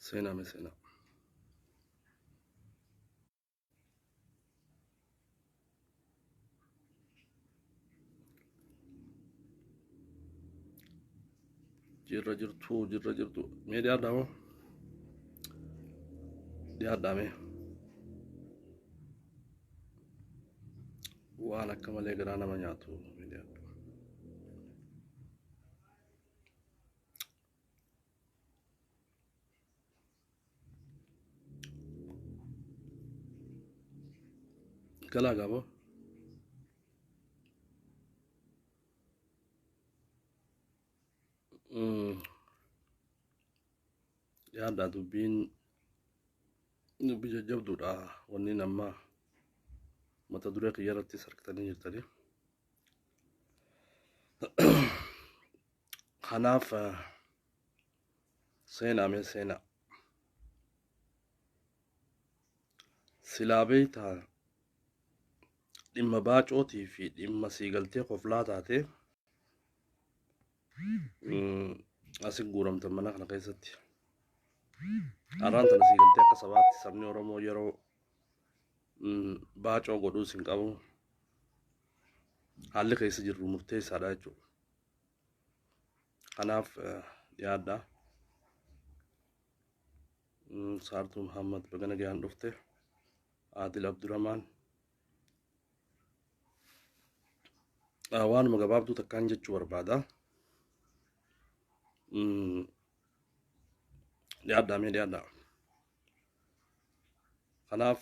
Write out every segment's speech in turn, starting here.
Seenaa mee seenaa. Jirra jirtuu jirra jirtu. Mee dhiyaadhaa moo? Dhiyaadhaa mee. Waan akka malee garaa nama nyaatu mee dhiyaadhu. Galaa gaaboo. Yaaddaa dubbiin dubbii jajjabduudha wanni amma mata duree kiyya irrattis harkitanii jirtanii. Kanaaf seenaa mee seenaa. Silaa beektaa dhimma baacootii fi dhimma siigaltee koflaa taate asi guuramtan mana kana keessatti. Har'aan tana siigaltee akka sabaatti sabni Oromoo yeroo baacoo godhuus hin qabu. Haalli keessa jirru murteessaadha jechuudha. Kanaaf dhiyaadha. Saartuu Muhammad baga nagayaan dhufte. Adil Abdurrahman. Waanuma gabaabduu takkaan jechuu barbaada. Dhiyaadhaa mee dhiyaadhaa. Kanaaf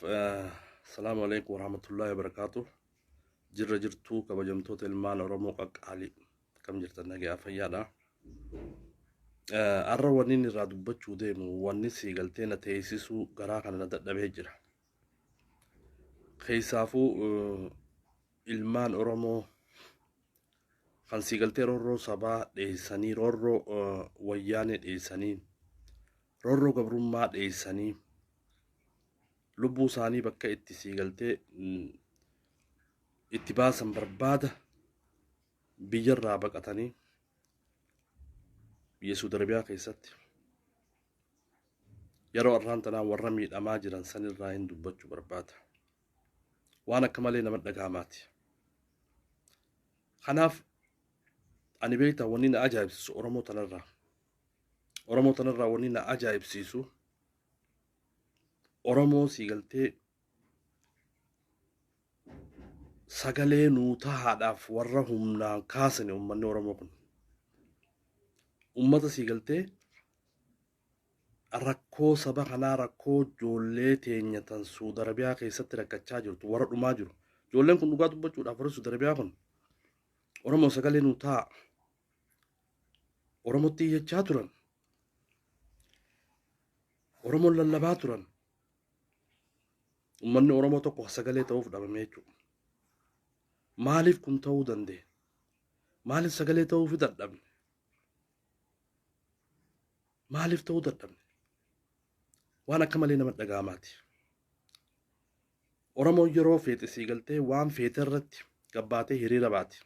salaamu alaikum warahmatullahi wabarakaatuh. Jirra jirtuu kabajamtoota ilmaan Oromoo qaqqaalii akkam jirtan nagayaa fayyaadha. Har'a wanni inni irraa dubbachuu deemu wanni sii galtee na teessisuu garaa kana na dadhabee jira. Keessaafuu ilmaan Oromoo kan sii galtee roorroo sabaa dheessanii roorroo wayyaanee dheessanii roorroo gabrummaa dheessanii lubbuu isaanii bakka itti sii galtee itti baasan barbaada biyyarraa baqatanii biyya Suudi Arabiyaa keessatti yeroo arraan tanaa warra miidhamaa jiran sanirraa hin dubbachuu barbaada. Waan akka malee nama dhagahamaati. Kanaaf ani beektaa wanni na ajaa'ibsiisu Oromoo tanarraa. Oromoo tanarraa wanni na ajaa'ibsiisu Oromoo sii galtee sagalee nuu tahaadhaaf warra humnaan kaasani uummanni Oromoo kun. Uummata sii galtee rakkoo saba kanaa rakkoo ijoollee teenya tan Suudi Arabiyaa keessatti rakkachaa jirtu warra dhumaa jiru. Ijoolleen kun dhugaa dubbachuudhaaf warri Suudi Arabiyaa kun Oromoo sagalee nuu ta'a. Oromootti iyyachaa turan. Oromoon lallabaa turan. Uummanni Oromoo tokko sagalee ta'uuf dhabame jechuudha. Maaliif kun ta'uu danda'e? Maaliif sagalee ta'uufi dadhabne? Maaliif ta'uu dadhabne? Waan akka malee nama dhaga'amaati. Oromoon yeroo feete sii galtee waan feete irratti gabbaatee hiriira baati.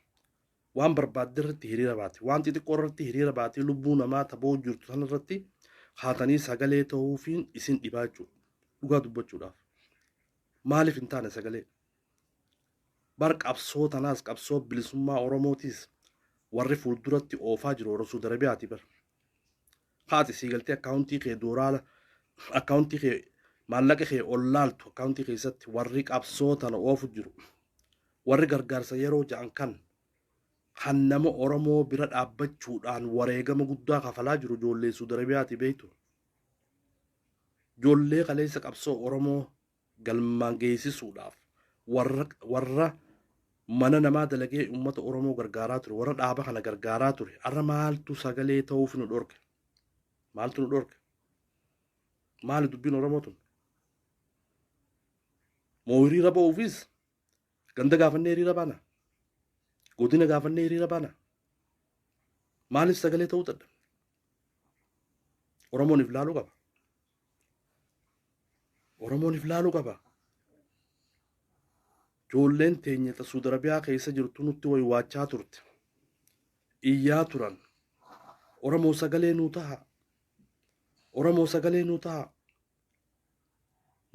Waan barbaadde irratti hiriira baati. Waan xixiqqoo irratti hiriira baatee lubbuu namaa taboo jirtu sana irratti haatanii sagalee ta'uufiin isin dhibaa jechuudha. Dhugaa dubbachuudhaaf. Maaliif hin taane sagalee? Bar qabsoo tanaas qabsoo bilisummaa Oromootiis warri fuulduratti oofaa jiru warra Suudi Arabiyaati bar. Haati sii galtee akkaawuntii kee dooraala akkaawuntii kee maallaqa kee ol laaltu akkaawuntii keessatti warri qabsoo tana oofu jiru. Warri gargaarsa yeroo ja'an kan kan nama Oromoo bira dhaabbachuudhaan wareegama guddaa kafalaa jiru ijoollee Suudi Arabiyaati beektu. Ijoollee kaleessa qabsoo Oromoo galmaan geessisuudhaaf warra warra mana namaa dalagee uummata Oromoo gargaaraa ture warra dhaaba kana gargaaraa ture har'a maaltu sagalee ta'uuf nu dhorke? Maaltu nu dhorke? Maali dubbiin Oromoo tun? Moo hiriira ba'uufis ganda gaafannee hiriira baana? Godina gaafannee hiriira baana? Maaliif sagalee ta'uu dadhabne? Oromoon if laaluu qaba. Oromoon if laaluu qaba. Ijoolleen teenya ta Suudi Arabiyaa keessa jirtu nutti waywaachaa turte. Iyyaa turan. Oromoo sagalee nuu taha. Oromoo sagalee nuu ta'a.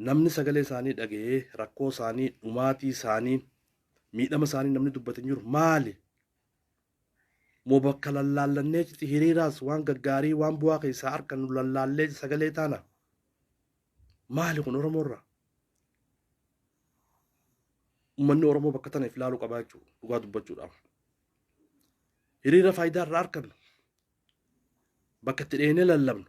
Namni sagalee isaanii dhaga'ee rakkoo isaanii, dhumaatii isaanii, miidhama isaanii namni dubbate hin jiru. Maali? Moo bakka lallaallanneeti hiriiraas waan gaggaarii, waan bu'aa keessaa argannu lallaallee sagalee taana? Maali kun Oromoorraa? Uummanni Oromoo bakka tana if ilaaluu qabaa jechuudha, dhugaa dubbachuudhaaf. Hiriira faayidaa irraa argannu, bakka itti dheenee lallabnu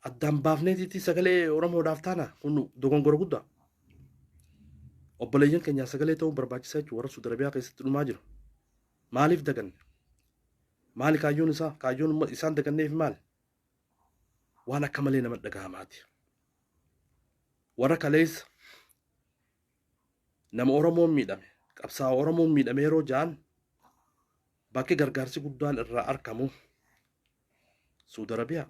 addaan baafneetitti sagalee Oromoodhaaf taana, kun dogongora guddaa. Obboleeyyan keenyaa sagalee ta'uun barbaachisaa jechuudha, warra Suudi Arabiyaa keessatti dhumaa jiru. Maaliif daganne? Maali kaayyoon isaa? Kaayyoon isaan daganneef maali? Waan akka malee nama dhagahamaati. Warra kaleessa nama Oromoon miidhame, qabsaa'aa Oromoon miidhame yeroo ja'an, bakki gargaarsi guddaan irraa argamu Suudi Arabiyaa.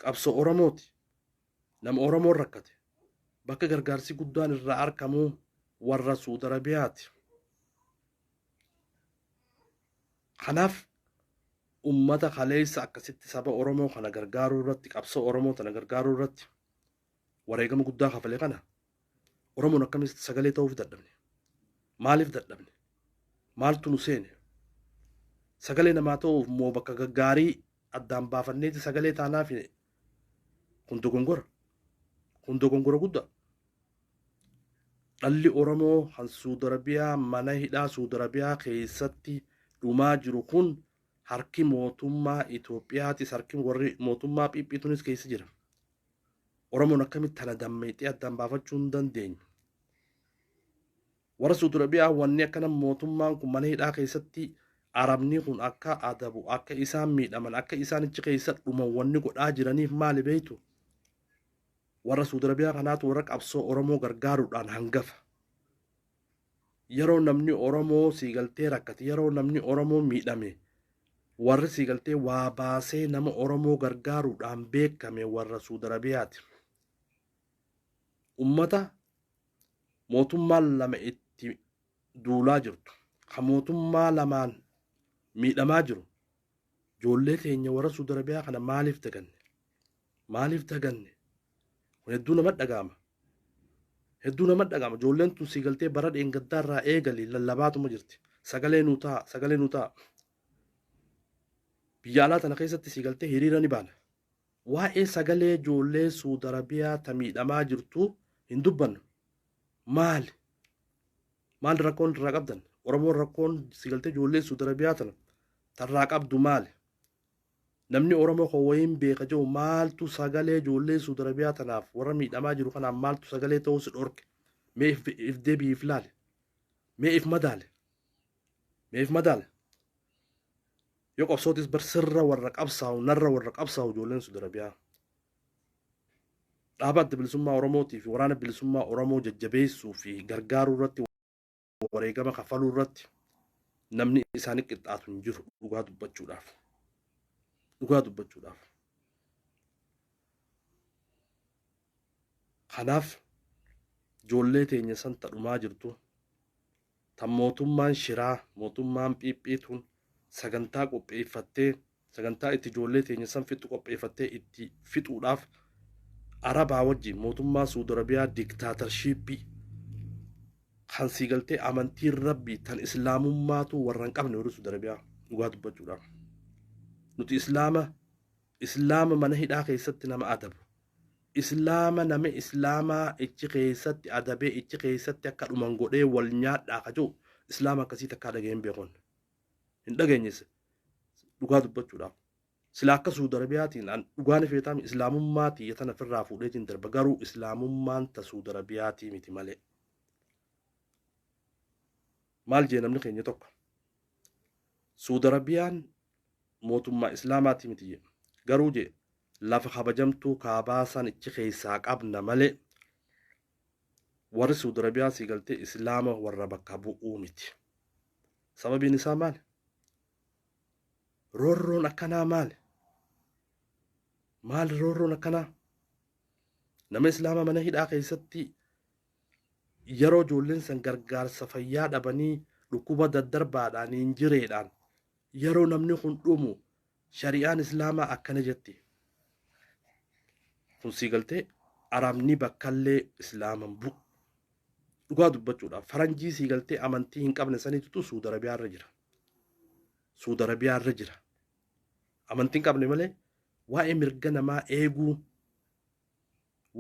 Qabsoo Oromooti. Nama Oromoon rakkate, bakka gargaarsi guddaan irraa argamu warra Suudi Arabiyaati. Kanaaf ummata kaleessa akkasitti saba Oromoo kana gargaaruu irratti, qabsoo Oromoo tana gargaaruu irratti wareegama guddaa kafale kana, Oromoon akkamitti sagalee ta'uuf dadhabne? Maaliif dadhabne? Maaltu nu seene? Sagalee namaa ta'uuf moo bakka gaggaarii addaan baafanneeti sagalee taanaaf? Kun dogongora. Kun dogongora guddaa. Dhalli Oromoo kan Suudi Arabiyaa, mana hidhaa Suudi Arabiyaa keessatti dhumaa jiru kun, harki mootummaa Itoophiyaatis, harki warri mootummaa Phiphiitunis keessa jira. Oromoon akkamitti tana dammeexee addaan baafachuu hin dandeenyu? Warra Suudi Arabiyaa wanni akkana mootummaan kun mana hidhaa keessatti Arabni kun akka adabu, akka isaan miidhaman, akka isaan achi keessa dhuman wanni godhaa jiraniif maali beektu? Warra Suudi Arabiyaa kanaatu warra qabsoo Oromoo gargaaruudhaan hangafa. Yeroo namni Oromoo siigaltee rakkate, yeroo namni Oromoo miidhame, warri siigaltee waa baasee nama Oromoo gargaaruudhaan beekame warra Suudi Arabiyaati. Ummata mootummaan lama itti duulaa jirtu, kan mootummaa lamaan miidhamaa jiru, ijoollee teenya warra Suudi Arabiyaa kana maaliif daganne? Maaliif daganne? Kun hedduu nama dhaga'ama. Hedduu nama dhaga'ama. Ijoolleen tun siigaltee bara dheengaddaa irraa eegali lallabaatuma jirti. Sagalee nuu ta'a, sagalee nuu ta'a. Biyya alaa tana keessatti siigaltee hiriira ni baana. Waa'ee sagalee ijoollee Suudi Arabiyaa ta miidhamaa jirtu hin dubbannu. Maali? Maali rakkoon irraa qabdan? Oromoon rakkoon siigaltee ijoollee Suudi Arabiyaa tana tarraa qabdu maali? Namni Oromoo kan wayiin beeka jiru, maaltu sagalee ijoollee Suudi Arabiyaa tanaaf, warra miidhamaa jiru kanaaf maaltu sagalee ta'uu si dhorke? Mee if deebii if laale. Mee if madaale. Mee if madaale. Yoo qabsootis bar sirra warra qabsaa'u, narra warra qabsaa'u ijoolleen Suudi Arabiyaa. Dhaaba Adda Bilisummaa Oromootii fi Waraana Bilisummaa Oromoo jajjabeessuu fi gargaaruu irratti, wareegama kafaluu irratti namni isaanii qixxaatu hin jiru, dhugaa dubbachuudhaaf. Dhugaa dubbachuudhaaf. Kanaaf ijoollee teenya san dhumaa jirtu, tan mootummaan shiraa, mootummaan Phiphiituun sagantaa qopheeffattee, sagantaa itti ijoollee teenya san fixu qopheeffattee, itti fixuudhaaf Arabaa wajjin mootummaa Suudi Arabiyaa dictatorship kan siigaltee amantiin Rabbii tan Islaamummaatu warra hin qabne, warri Suudi Arabiyaa, dhugaa dubbachuudhaaf. Nuti Islaama, Islaama mana hidhaa keessatti nama adabu. Islaama nama Islaamaa ichi keessatti adabee, ichi keessatti akka dhuman godhee wal nyaadhaa ka jiru, Islaama akkasii takkaa dhaga'een beekon. Hin dhageenyes, dhugaa dubbachuudhaaf. Sila akka Suudi Arabiyaatiin an dhugaan feetaami Islaamummaa tiyya tana ofirraa fuudheetiin darba, garuu Islaamummaan ta Suudi Arabiyaatii miti malee. Maal jee namni keenya tokko? Suudi Arabiyaan mootummaa Islaamaatii miti jee. Garuu jee, lafa kabajamtuu Kaabaa san ichi keessaa qabna malee warri Suudi Arabiyaa sii galtee Islaama warra bakka bu'uu miti. Sababiin isaa maali? Roorroon akkanaa maali? Maali roorroon akkanaa? Nama Islaamaa mana hidhaa keessatti, yeroo ijoolleen san gargaarsa fayyaa dhabanii dhukkuba daddarbaadhaan hin jireedhaan, yeroo namni kun dhumu Shari'aan Islaamaa akkana jetti. Kun sii galtee Arabni bakkallee Islaaman bu'u. Dhugaa dubbachuudhaaf faranjii sii galtee amantii hin qabne saniitutu Suudi Arabiyaa irra jira. Suudi Arabiyaa irra jira. Amantii hin qabne malee waa'ee mirga namaa eeguu,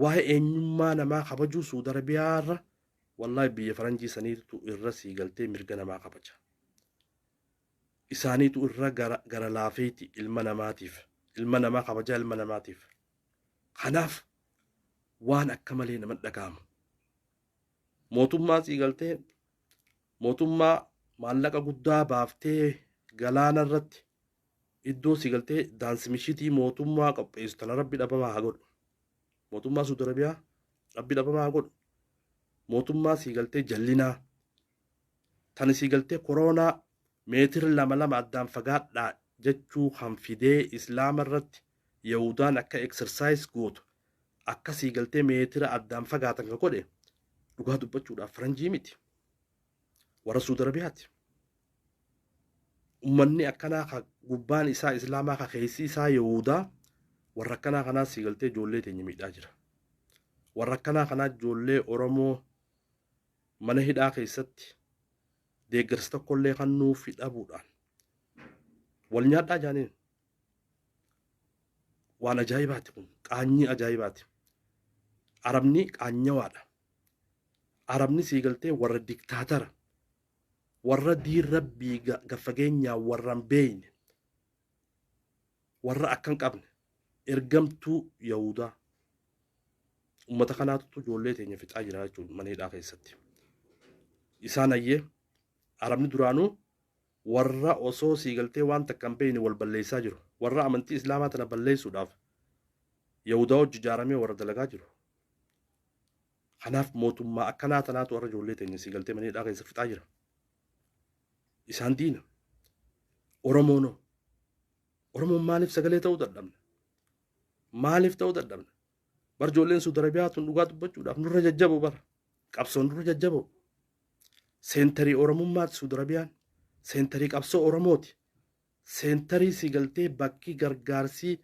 waa'ee eenyummaa namaa kabajuu Suudi Arabiyaa irra wallaahi biyya faranjii saniitu irra sii galtee mirga namaa kabaja. Isaaniitu irra gara laafeeti ilma namaatiif. Ilma namaa kabajaa ilma namaatiif. Kanaaf waan akka malee nama dhaga'amu. Mootummaa sii galtee mootummaa maallaqa guddaa baaftee galaana irratti iddoo sii galtee daansimishitii mootummaa qopheessu tana rabbi dhabamaa haa godhu. Mootummaa Suudi Arabiyaa rabbi dhabamaa haa godhu. Mootummaa sii galtee jallinaa tani sii galtee koroonaa meetira lama lama addaan fagaadhaa jechuu kan fidee Islaama irratti Yahudaan akka exercise gootu akka sii galtee meetira addaan fagaatan kan godhe dhugaa dubbachuudhaaf faranjii miti. Warra Suudi Arabiyaati. Ummanni akkanaa ka gubbaan isaa Islaamaa ka keessi isaa Yahudaa warra akkanaa kanaa sii galtee ijoollee teenya miidhaa jira. Warra akkanaa kanaa ijoollee Oromoo mana hidhaa keessatti deeggarsa tokkollee kan nuufi dhabuudhaan wal nyaadhaa jaaniin. Waan ajaa'ibaati kun qaanyii ajaa'ibaati. Arabni qaanyawaadha. Arabni sii galtee warra diktaatara warra diin rabbii gaffageenyaa warra hin beeyne warra akka hin qabne ergamtuu Yahudaa ummata kanaatutu ijoollee teenya fixaa jira jechuudha mana hidhaa keessatti. Isaan ayyee Arabni duraanuu warra osoo sii galtee waan takka hin beeyne wal balleessaa jiru. Warra amantii Islaamaa tana balleessuudhaaf Yahudaa hojii ijaaramee warra dalagaa jiru. Kanaaf mootummaa akkanaa tanaatu warra ijoollee teenya sii galtee mana hidhaa keessa fixaa jira. Isaan diina. Oromoonoo. Oromoon maaliif sagalee ta'uu dadhabna? Maaliif ta'uu dadhabna? Bar ijoolleen Suudi Arabiyaa tun dhugaa dubbachuudhaaf nurra jajjaboo bara. Qabsoon nurra jajjaboo. Seentarii Oromummaati Suudi Arabiyaan. Seentarii qabsoo Oromooti. Seentarii si galtee bakki gargaarsii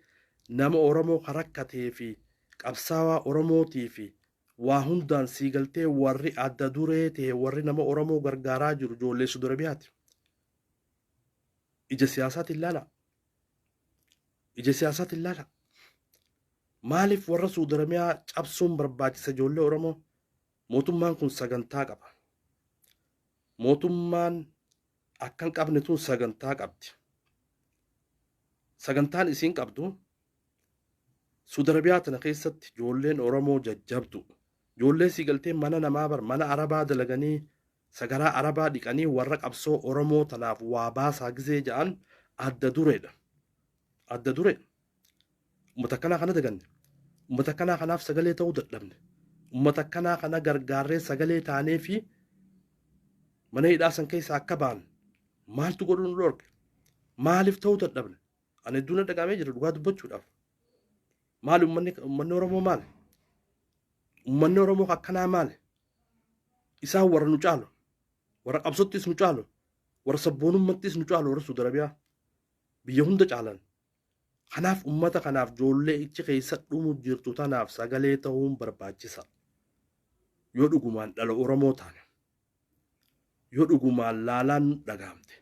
nama Oromoo ka rakkatee fi qabsaawaa Oromootii fi waa hundaan sii galtee warri adda duree ta'e warri nama Oromoo gargaaraa jiru ijoollee Suudi Arabiyaati. Ija siyaasaatiin ilaala. Ija siyaasaatiin ilaala. Maaliif warra Suudi Arabiyaa cabsuun barbaachisa ijoollee Oromoo? Mootummaan kun sagantaa qaba. Mootummaan akka hin qabne tun sagantaa qabdi. Sagantaan isiin qabdu Suudi Arabiyaa tana keessatti ijoolleen Oromoo jajjabdu. Ijoollee sii galtee mana namaa bar mana Arabaa dalaganii sagaraa Arabaa dhiqanii warra qabsoo Oromoo tanaaf waa baasaa gizee ja'an adda dureedha. Adda duree. Uummata akkanaa kana daganne. Uummata akkanaa kanaaf sagalee ta'uu dadhabne. Uummata akkanaa kana gargaarree sagalee taanee fi mana hidhaa san keessa akka ba'an maaltu godhuu nu dhorke? Maaliif ta'uu dadhabne? Ani hedduu na dhagaamee jira dhugaa dubbachuudhaaf. Maali uummanni Oromoo maali? Uummanni Oromoo akkanaa maali? Isaan warra nu caalu, warra qabsottis nu caalu, warra sabboonummattis nu caalu, warra Suudi Arabiyaa biyya hunda caalan. Kanaaf ummata kanaaf ijoollee ichi keessa dhumu jirtu tanaaf sagalee ta'uun barbaachisa. Yoo dhugumaan dhala Oromoo taane, yoo dhugumaan laalaan nu dhagaamte,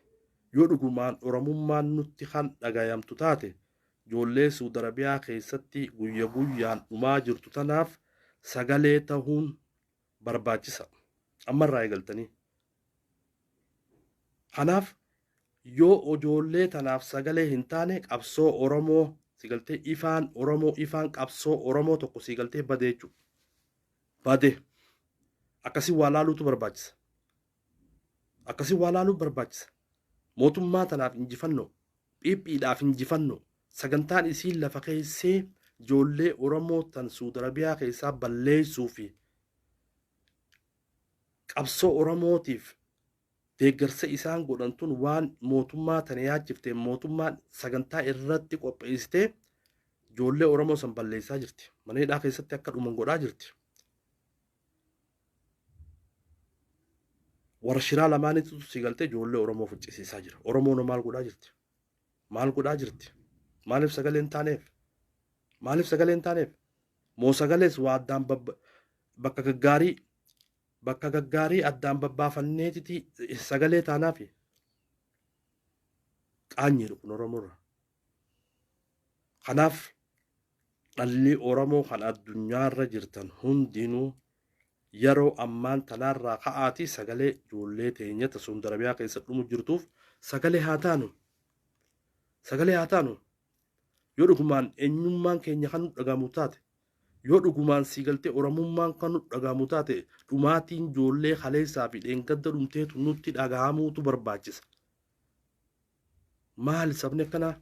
yoo dhugumaan Oromummaan nutti kan dhagayamtu taate, ijoollee Suudi Arabiyaa keessatti guyya guyyaan dhumaa jirtu tanaaf sagalee ta'uun barbaachisa. Ammarraa eegaltanii. Kanaaf yoo ijoollee tanaaf sagalee hin taane qabsoo Oromoo sigaltee ifaan Oromoo ifaan qabsoo Oromoo tokko sigaltee bade jechuudha. Bade. Akkasii waa laaluutu barbaachisa. Akkasii waa laaluu barbaachisa. Mootummaa tanaaf injifannoo, PPdhaaf injifannoo, sagantaan isiin lafa keessee ijoollee Oromoo tan Suudi Arabiyaa keessaa balleessuu fi qabsoo Oromootiif deeggarsa isaan godhan tun waan mootummaa tana yaachifte mootummaan sagantaa irratti qopheessitee ijoollee Oromoo san balleessaa jirti. Mana hidhaa keessatti akka dhuman godhaa jirti. Warra shiraa lamaanitu si galtee ijoollee Oromoo ficcisiisaa jira. Oromoon maal godhaa jirti? Maal godhaa jirti? Maaliif sagalee hin taaneef? Maaliif sagalee hin taaneef? Moo sagalees waa addaan bakka gaggaarii bakka gaggaarii addaan babbaafanneetiti sagalee taanaafi qaanyiidha kun Oromoorra. Kanaaf dhalli Oromoo kan addunyaarra jirtan hundinuu yeroo ammaan tanaarraa ka'aatii sagalee ijoollee teenya ta Suudi Arabiyaa keessa dhumu jirtuuf sagalee haa taanu. Sagalee haa taanu. Yoo dhugumaan eenyummaan keenya kan nu dhagahamu taate, yoo dhugumaan sii galtee Oromummaan kan nu dhagahamu taate, dhumaatiin ijoollee kaleessaa fi dheengadda dhumteetu nutti dhagahamuutu barbaachisa. Maali sabni akkanaa?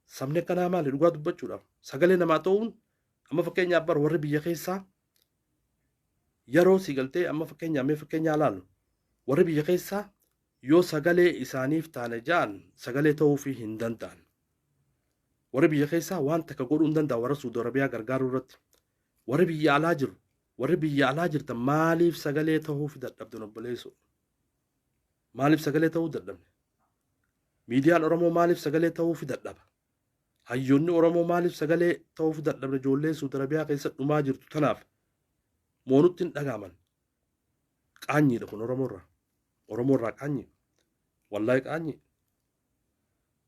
Sabni akkanaa maali dhugaa dubbachuudhaaf? Sagalee namaa ta'uun amma fakkeenyaaf bar warri biyya keessaa yeroo sii galtee amma fakkeenyaaf mee fakkeenyaa laalu warri biyya keessaa yoo sagalee isaaniif taane ja'an sagalee ta'uufii hin danda'an. Warri biyya keessaa waan takka godhuu hin danda'an warra Suudi Arabiyaa gargaaruu irratti. Warri biyya alaa jiru warri biyya alaa jirtan maaliif sagalee ta'uuf dadhabdan obboleessoo? Maaliif sagalee ta'uu dadhabne? Miidiyaan Oromoo maaliif sagalee ta'uuf dadhaba? Hayyoonni Oromoo maaliif sagalee ta'uuf dadhabne ijoollee Suudi Arabiyaa keessa dhumaa jirtu tanaaf moonutti hin dhagaaman. Qaanyiidha kun Oromoorraa. Oromoorraa qaanyii. Wallaahi qaanyii.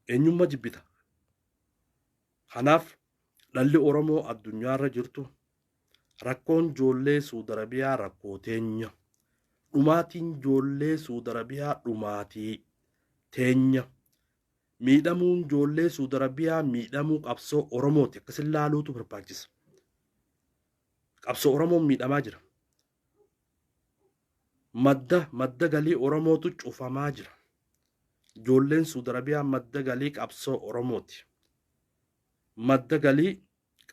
Eenyummaa jibbita. Kanaaf dhalli Oromoo addunyaarra jirtu rakkoon ijoollee Suudi Arabiyaa rakkoo teenya. Dhumaatiin ijoollee Suudi Arabiyaa dhumaatii teenya. Miidhamuun ijoollee Suudi Arabiyaa miidhamuu qabsoo Oromooti. Akkasin laaluutu barbaachisa. Qabsoo Oromoon miidhamaa jira. Madda madda galii Oromootu cufamaa jira. Ijoolleen Suudi Arabiyaa madda galii qabsoo Oromooti. Madda galii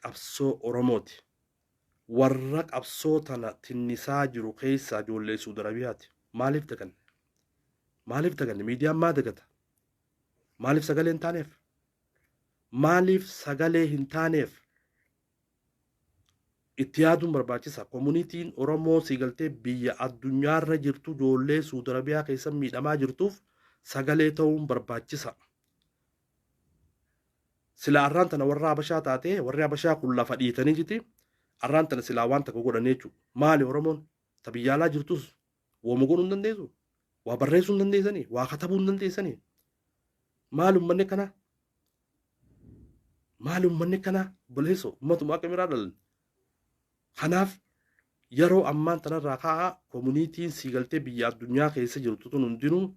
qabsoo Oromooti. Warra qabsoo tana tinnisaa jiru keessaa ijoollee Suudi Arabiyaati. Maaliif daganne? Maaliif daganne? Miidiyaan maa dagata? Maaliif sagalee hin taaneef? Maaliif sagalee hin taaneef? Itti yaaduun barbaachisa. Komunitiin Oromoo sii galtee biyya addunyaarra jirtu ijoollee Suudi Arabiyaa keessa miidhamaa jirtuuf sagalee ta'uun barbaachisa. Silaa arraan tana warra Habashaa taatee warri Habashaa kun lafa dhiitanii jiti arraan tana silaa waan takka godhanii jechuudha. Maali Oromoon ta biyya alaa jirtus wooma godhuu hin dandeessu? Waa barreessuu hin dandeessanii? Waa katabuu hin dandeessanii? Maali uummanni akkanaa? Maali uummanni akkanaa? Obboleessoo uummatuma akka biraa dhalan. Kanaaf yeroo ammaan tanarraa ka'aa komunitiin sii galtee biyya addunyaa keessa jirtu tun hundinuu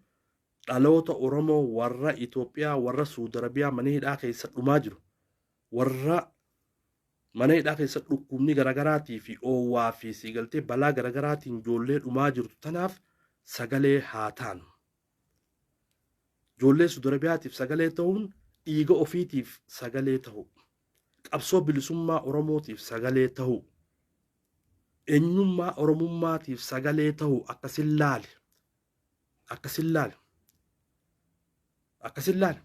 dhaloota Oromoo warra Itoophiyaa warra Suudi Arabiyaa mana hidhaa keessa dhumaa jiru warra mana hidhaa keessa dhukkubni garagaraatii fi oowwaa fi sii galtee balaa garagaraatiin ijoollee dhumaa jirtu tanaaf sagalee haa taanu. Ijoollee Suudi Arabiyaatiif sagalee ta'uun dhiiga ofiitiif sagalee ta'u. Qabsoo bilisummaa Oromootiif sagalee ta'u. Eenyummaa Oromummaatiif sagalee ta'u akkasin laali. Akkasin laali. Akkasin laali.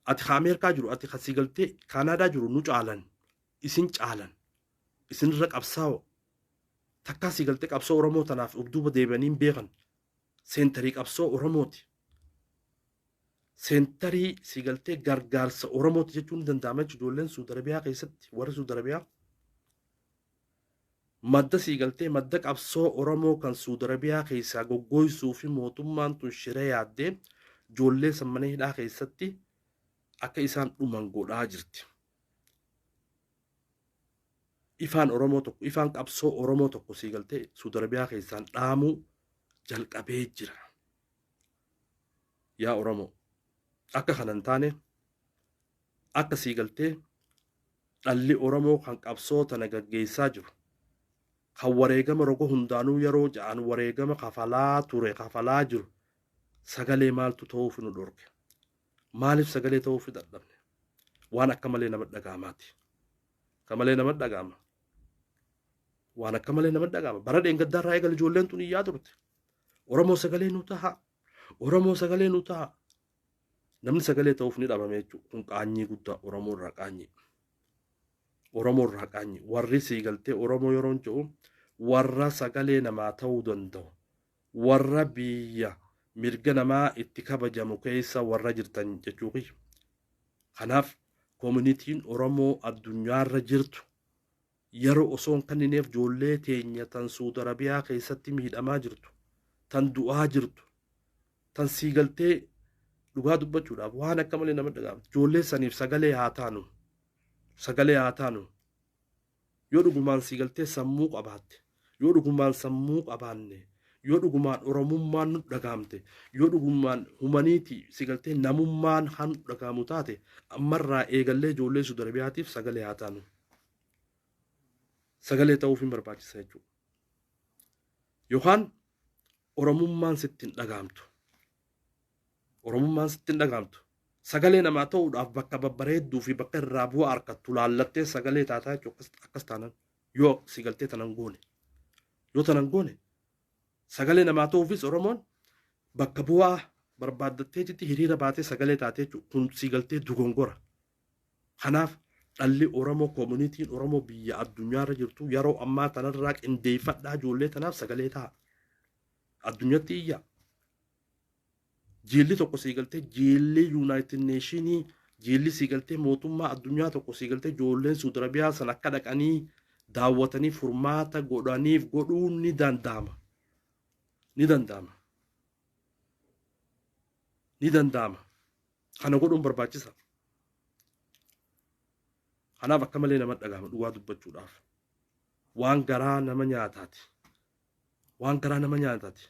Ati ka Ameerikaa jiru, ati ka siigaltee Kaanaadaa jiru nu caalan. Isin caalan. Isinirra qabsaa'o. Takkaa siigaltee qabsoo Oromoo tanaaf of duuba deebi'anii hin beekan. Seentarii qabsoo Oromooti. Seentarii siigaltee gargaarsa Oromooti jechuun ni danda'ama jechuudha. Ijoolleen Suudi Arabiyaa keessatti warri Suudi Arabiyaa madda siigaltee madda qabsoo Oromoo kan Suudi Arabiyaa keessaa goggooysuu fi mootummaan tun shira yaaddee ijoollee san mana hidhaa keessatti akka isaan dhuman godhaa jirti. Ifaan Oromoo tokko, ifaan qabsoo Oromoo tokko siigaltee Suudi Arabiyaa keessaan dhaamuu jalqabee jira. Yaa Oromoo, akka kana hin taane akka siigaltee dhalli Oromoo kan qabsoo tana gaggeessaa jiru kan wareegama roga hundaanuu yeroo ja'an wareegama kafalaa ture kafalaa jiru sagalee maaltu ta'uuf nu dhorke? Maaliif sagalee ta'uuf dadhabne? Waan akka malee nama dhaga'amaati. Akka malee nama dhaga'ama. Waan akka malee nama dhaga'ama. Bara dheengaddaarraa eegale ijoolleen tun iyyaa turte. Oromoo sagalee nu taha. Oromoo sagalee nu taha. Namni sagalee ta'uuf ni dhabame jechuudha. Kun qaanyii guddaa Oromoo irraa qaanyii. Oromoo irraa qaanyii. Warri sii galtee Oromoo yeroon jedhu warra sagalee namaa ta'uu danda'u. Warra biyya mirga namaa itti kabajamu keessa warra jirtan jechuu kiyya. Kanaaf communityn Oromoo addunyaarra jirtu yeroo osoo hin kennineef ijoollee teenya tan Suudi Arabiyaa keessatti miidhamaa jirtu, tan du'aa jirtu, tan siigaltee dhugaa dubbachuudhaaf waan akka malee nama dhaga'amu. Ijoollee saniif sagalee haa taanu. Sagalee haa taanu. Yoo dhugumaan siigaltee sammuu qabaatte, yoo dhugumaan sammuu qabaanne, yoo dhugumaan Oromummaan nu dhagaamte, yoo dhugumaan humanity siigaltee namummaan han dhagaamu taate, ammarraa eegallee ijoollee Suudi Arabiyaatiif sagalee haa taanu. Sagalee ta'uuf hin barbaachisa jechuudha. Yookaan Oromummaan sitti hin dhagaamtu. Oromummaan sitti hin dhagaamtu. Sagalee namaa ta'uudhaaf bakka babbareedduu fi bakka irraa bu'aa argattu laallattee sagalee taataa jechuudha. Akkas taanan yoo sigaltee tanan goone. Yoo tanan goone sagalee namaa ta'uufis Oromoon bakka bu'aa barbaaddatteetitti hiriira baatee sagalee taatee jechuudha. Kun sigaltee dogongora. Kanaaf dhalli Oromoo, communityn Oromoo biyya addunyaarra jirtu yeroo ammaa tanarraa qindeeffadhaa, ijoollee tanaaf sagalee ta'a. Addunyatti iyya. Jiilli tokko siigaltee jiilli United Nationii, jiilli siigaltee mootummaa addunyaa tokko siigaltee ijoolleen Suudi Arabiyaa san akka dhaqanii daawwatanii furmaata godhaniif godhuun ni danda'ama. Ni danda'ama. Ni danda'ama. Kana godhuun barbaachisa. Kanaaf akka malee nama dhagahama dhugaa dubbachuudhaaf. Waan garaa nama nyaataati. Waan garaa nama nyaataati.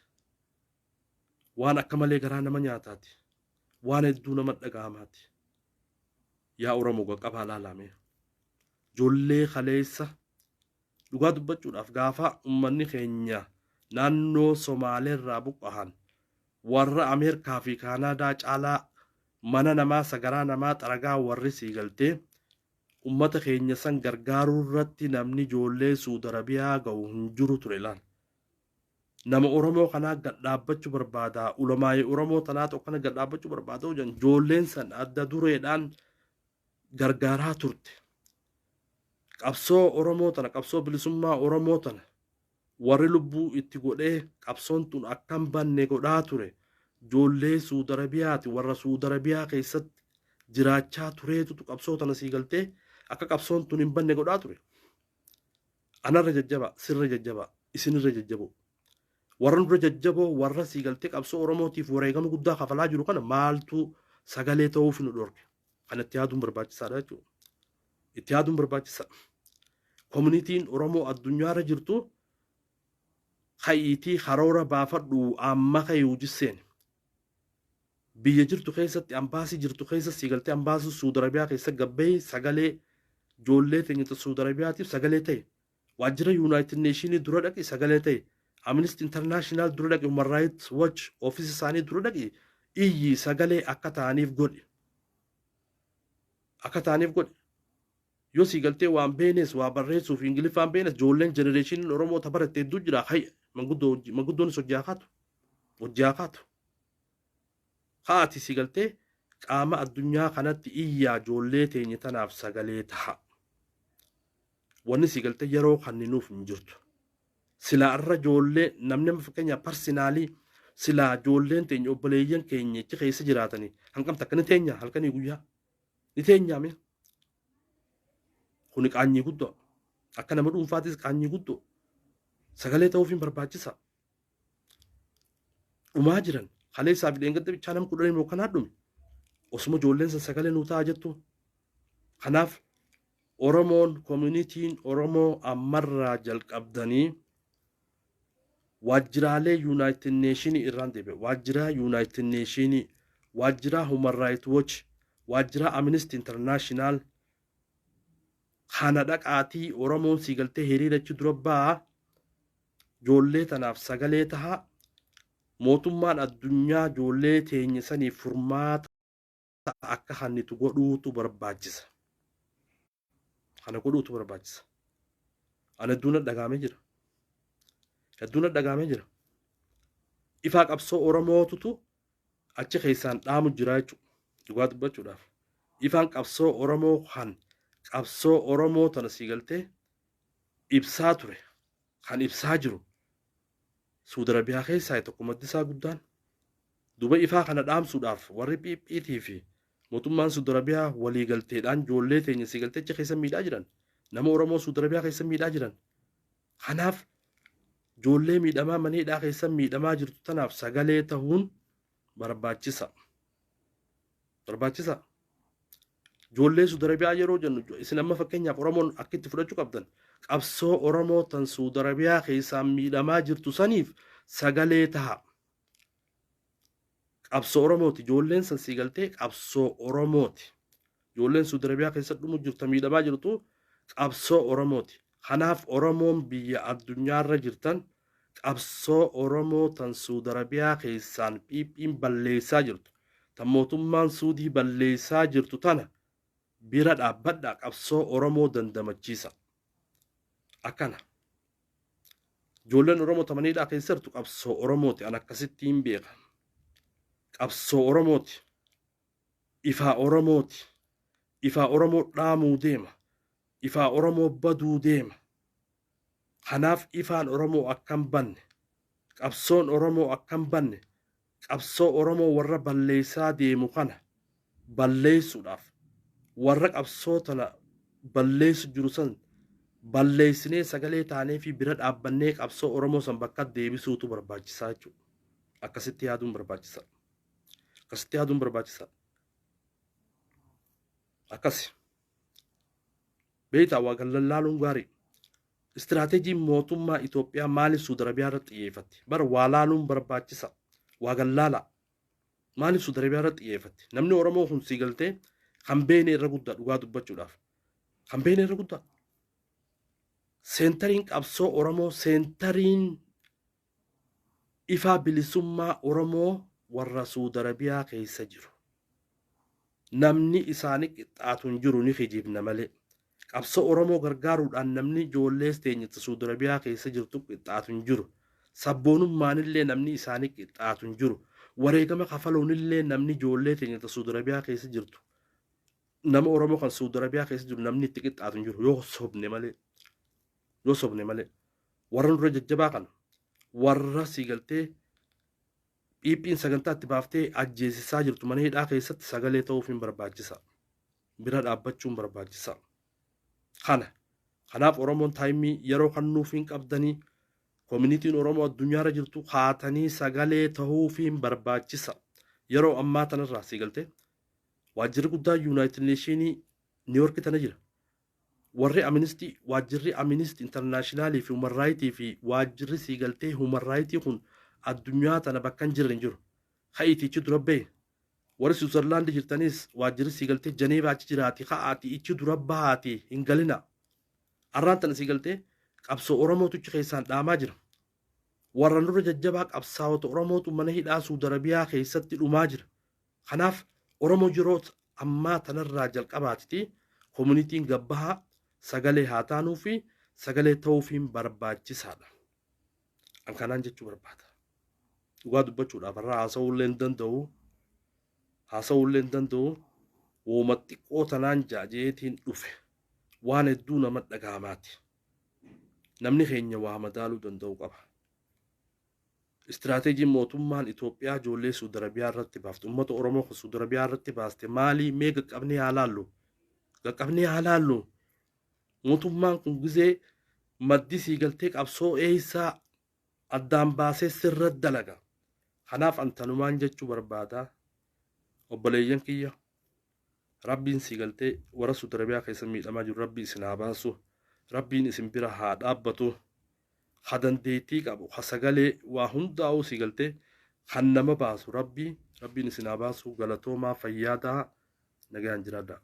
Waan akka malee garaa nama nyaataati. Waan hedduu nama dhagahamaati. Yaa Oromoo, qaqqabaa laalame. Ijoollee kaleessa dhugaa dubbachuudhaaf gaafa uummanni keenya naannoo Somaaleerraa buqqahan warra Ameerikaa fi Kaanaadaa caalaa mana namaa sagaraa namaa xaragaa warri sii galtee ummata keenya san gargaaruu irratti namni ijoollee Suudi Arabiyaa ga'u hin jiru ture laal. Nama Oromoo kanaa gad dhaabbachuu barbaada. Ulamaayii Oromoo tanaa tokko kana gad dhaabbachuu barbaada hojjan ijoolleen san adda dureedhaan gargaaraa turte. Qabsoo Oromoo tana, qabsoo bilisummaa Oromoo tana warri lubbuu itti godhee qabsoon tun akkam banne godhaa ture. Ijoollee Suudi Arabiyaati, warra Suudi Arabiyaa keessatti jiraachaa tureetutu qabsoo tana sii galtee akka qabsoon tun hin banne godhaa ture. Anarra jajjaba, sirra jajjaba, isinirra jajjaboo. Warra nurra jajjaboo, warra sii galtee qabsoo Oromootiif wareegama guddaa kafalaa jiru kana maaltu sagalee ta'uuf nu dhorke? Kana itti yaaduun barbaachisaadha jechuudha. Itti yaaduun barbaachisa. Communityn Oromoo addunyaarra jirtu ka'iitii karoora baafadhu, amma ka'ii hojii seeni. Biyya jirtu keessatti, ambaasii jirtu keessa sii galtee ambaasii Suudi Arabiyaa keessa gabbee sagalee ijoollee teenya Suudi Arabiyaatiif sagalee ta'e. Waajjira United Nationii dura dhaqi, sagalee ta'e. Amnesty International dura dhaqi, Human Rights Watch ofiisa isaanii dura dhaqi, iyyi, sagalee akka ta'aniif godhi. Akka ta'aniif godhi. Yoo sii galtee waan beenes waa barreessuuf Ingiliffaan beenes ijoolleen generationiin Oromoo ta baratte hedduu jira. Hayya, manguddoonis hojii haa kaatu. Hojii haa kaatu. Haati si galtee qaama addunyaa kanatti iyyaa, ijoollee teenya tanaaf sagalee taha. Wanni si galtee yeroo kanninuuf hin jirtu. Silaa irra ijoollee namni amma fakkeenyaaf personally silaa ijoolleen teenya, obboleeyyan keenya achi keessa jiraatanii hanqam takka ni teenya, halkanii guyyaa ni teenyaame. Kuni qaanyii guddoo. Akka nama dhuunfaatis qaanyii guddoo. Sagalee ta'uuf hin barbaachisa. Dhumaa jiran kaleessaa fi dheengadda bichaa nama 10 immoo kanaa dhume. Osuma ijoolleen san sagalee nuu ta'a jettu. Kanaaf Oromoon, communityn Oromoo ammarraa jalqabdanii waajjiraalee United Nationii irraan deebi'e. Waajjiraa United Nationii, waajjiraa Human Rights Watch, waajjiraa Amnesty International kana dhaqaatii Oromoon sii galtee hiriira achi dura ba'a. Ijoollee tanaaf sagalee taha. Mootummaan addunyaa ijoollee teenya saniif furmaata akka hannitu godhuutu barbaachisa. Kana godhuutu barbaachisa. Ani hedduun dhagaamee jira. Hedduun dhagaamee jira. Ifaa qabsoo Oromootutu achi keessaan dhaamu jira jechuudha. Dhugaa dubbachuudhaaf. Ifaan qabsoo Oromoo kan qabsoo Oromoo tana sii galtee ibsaa ture. Kan ibsaa jiru Suudi Arabiyaa keessaa tokko maddi isaa guddaan. Duba ifaa kana dhaamsuudhaaf warri PP'tii fi Mootummaan Suudi Arabiyaa waliigalteedhaan ijoollee teenya sii galtee achi keessa miidhaa jiran. Nama Oromoo Suudi Arabiyaa keessa miidhaa jiran. Kanaaf ijoollee miidhamaa mana hidhaa keessa miidhamaa jirtu tanaaf sagalee tahuun barbaachisa. Barbaachisa. Ijoollee Suudi Arabiyaa yeroo jennu isin amma fakkeenyaaf Oromoon akka itti fudhachuu qabdan qabsoo Oromoo tan Suudi Arabiyaa keessaan miidhamaa jirtu saniif sagalee taha. Qabsoo Oromooti. Ijoolleen san sii galtee qabsoo Oromooti. Ijoolleen Suudi Arabiyaa keessa dhumu jirtu miidhamaa jirtu qabsoo Oromooti. Kanaaf Oromoon biyya addunyaarra jirtan qabsoo Oromoo tan Suudi Arabiyaa keessaan phiiphiin balleessaa jirtu, tan mootummaan Suudii balleessaa jirtu tana bira dhaabbadhaa qabsoo Oromoo dandamachiisa. Akkana. Ijoolleen Oromoo tamaniidhaa keessa jirtu qabsoo Oromooti. An akkasitti hin beeka. Qabsoo Oromooti. Ifaa Oromooti. Ifaa Oromoo dhaamuu deema. Ifaa Oromoo baduu deema. Kanaaf ifaan Oromoo akka hin banne, qabsoon Oromoo akka hin banne, qabsoo Oromoo warra balleessaa deemu kana balleessuudhaaf warra qabsoo tana balleessu jiru san balleessinee sagalee taanee fi bira dhaabbannee qabsoo Oromoo san bakka deebisuutu barbaachisaa jechuudha. Akkasitti yaaduun barbaachisa. Akkasitti yaaduun barbaachisa. Akkasi. Beektaa waa lallaaluun gaarii. Istiraateejiin mootummaa Itoophiyaa maaliif Suudi Arabiyaa irratti xiyyeeffatti? Bara waa laaluun barbaachisa. Waa gallaala. Maaliif Suudi Arabiyaa irratti xiyyeeffatti? Namni Oromoo kun sii galtee kan beene irra guddaa dhugaa dubbachuudhaaf. Kan beene irra guddaa. Seentariin qabsoo Oromoo, seentariin ifaa bilisummaa Oromoo warra Suudi Arabiyaa keessa jiru. Namni isaanii qixxaatu hin jiru ni kijibna malee. Qabsoo Oromoo gargaaruudhaan namni ijoollees teenyatti Suudi Arabiyaa keessa jirtu qixxaatu hin jiru. Sabboonummaanillee namni isaanii qixxaatu hin jiru. Wareegama kafaluunillee namni ijoollee teenyatti Suudi Arabiyaa keessa jirtu. Nama Oromoo kan Suudi Arabiyaa keessa jiru namni itti qixxaatu hin jiru yoo sobne malee. Yoo sobne malee. Warra nurra jajjabaa kana warra sii galtee phiiphiin sagantaa itti baaftee ajjeesisaa jirtu mana hidhaa keessatti sagalee ta'uuf hin barbaachisa. Bira dhaabbachuun barbaachisa. Kana. Kanaaf Oromoon taayimii yeroo kennuuf hin qabdanii koominitiin Oromoo addunyaarra jirtu kaatanii sagalee ta'uuf hin barbaachisa. Yeroo ammaa tanarraa sii galtee waajjirri guddaa Yuunaayitid Neeshinii Niiyorki tana jira. Warri Aministii waajjirri Aministii Intarnaashinaalii fi Human Raayitii fi waajjirri sii galtee Human Raayitii kun addunyaa tana bakka hin jirre hin jiru. Ka'iitii ichi dura bahe. Warri Siwiizerlaandi jirtanis waajjirri sii galtee Janeevaa achi jiraati ka'aati ichi dura bahaati hin galina. Arraan tana sii galtee qabsoo Oromootu achi keessaan dhaamaa jira. Warra nurra jajjabaa qabsaa'ota Oromootu mana hidhaa Suudi Arabiyaa keessatti dhumaa jira. Kanaaf Oromoo yeroo ammaa tanarraa jalqabaatiti koominitiin gabbahaa sagalee haa taanuu fi sagalee ta'uufiin barbaachisaadha. An kanaan jechuu barbaada. Dhugaa dubbachuudhaaf irraa haasa'uullee hin danda'u. Haasa'uullee hin danda'u. Wooma xiqqoo tanaan jaajeetiin dhufe. Waan hedduu nama dhagahamaati. Namni keenya waa madaaluu danda'u qaba. Istiraateejiin mootummaan Itoophiyaa ijoollee Suudi Arabiyaa irratti baafte, uummata Oromoo kan Suudi Arabiyaa irratti baaste maalii mee qaqqabnee haa laallu? Qaqqabnee haa laallu. Mootummaan kun gizee maddi sii galtee qabsoo eessaa addaan baasee sirra dalaga. Kanaaf antanumaan jechuu barbaada. Obboleeyyan kiyya Rabbiin sii galtee warra Suudi Arabiyaa keessa miidhamaa jiru Rabbi isin haa baasu. Rabbiin isin bira haa dhaabbatu. Ha dandeettii qabu, ha sagalee waa hundaa'uu sii galtee kan nama baasu Rabbi, Rabbiin isin haa baasu galatoomaa fayyaadaa nagaan jiraadhaa.